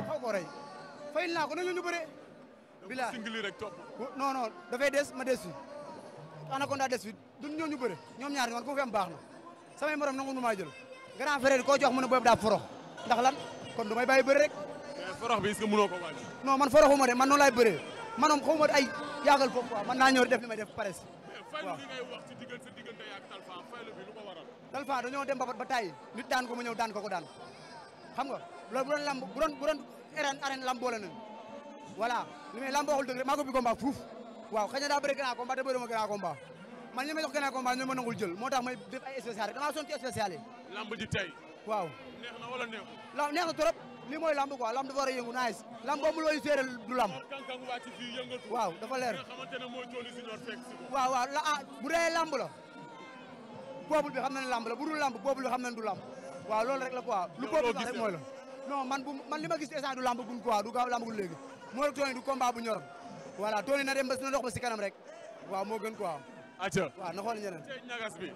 xaw ko rey fayil naa ko nañu ñu bëre. bilaay singli rek topp. non non dafay des ma des fi Anaconda des fi duñ ñoo ñu bëre ñoom ñaar ñoon ku fi am baax na samay morom nangu nu maa jël grand frère koo jox mu ne boobu daa forox ndax lan kon du may bàyyi bëre rek. mais forox bi est-ce que mënoo ko wàññi. non man foroxuma de man noonu laay bëree man moom xawma ay yàggal foofu quoi man naa ñëw def li may def pares. waaw faylu bi ngay wax ci diggante ak Talfa faylu bi lu ko waral. Talfa dañoo dem ba tàyyi nit daan ko mu ñëw daan ko daan xam nga loolu bu doon lamb bu doon arène lamb boole nañu voilà li may lamb waxul dëgg rek maa ko bi combat fuuf waaw xëy na daa bëri grand combat te bëri ma grand combat man ñi ma jox grand combat ñoo ma nangul jël moo tax may def ay spécial rek damaa sonn ci spécial yi. lamb ji tey. waaw neex na wala neexul. neex na trop lii mooy lamb quoi lamb dafa war a yëngu nice lamb boobu looy séeréel du lamb. kankang wàcc fii yëngatu. waaw dafa leer. nga xamante ne mooy Tony Junior fekk si ko. waaw bu dee lamb la boobul bi xam na ne lamb la bu dul lamb boobul bi xam na ne du lamb waaw loolu rek la quoi. lu boobul sax rek mooy la. non man li ma gis instant du lamb gun quoi du lamb gun léegi moo rek Tony du combat bu ñor voilà Tony na dem ba na dox ba si kanam rek waaw moo gën quoi. acca waaw na xool ñeneen. ñagas bi.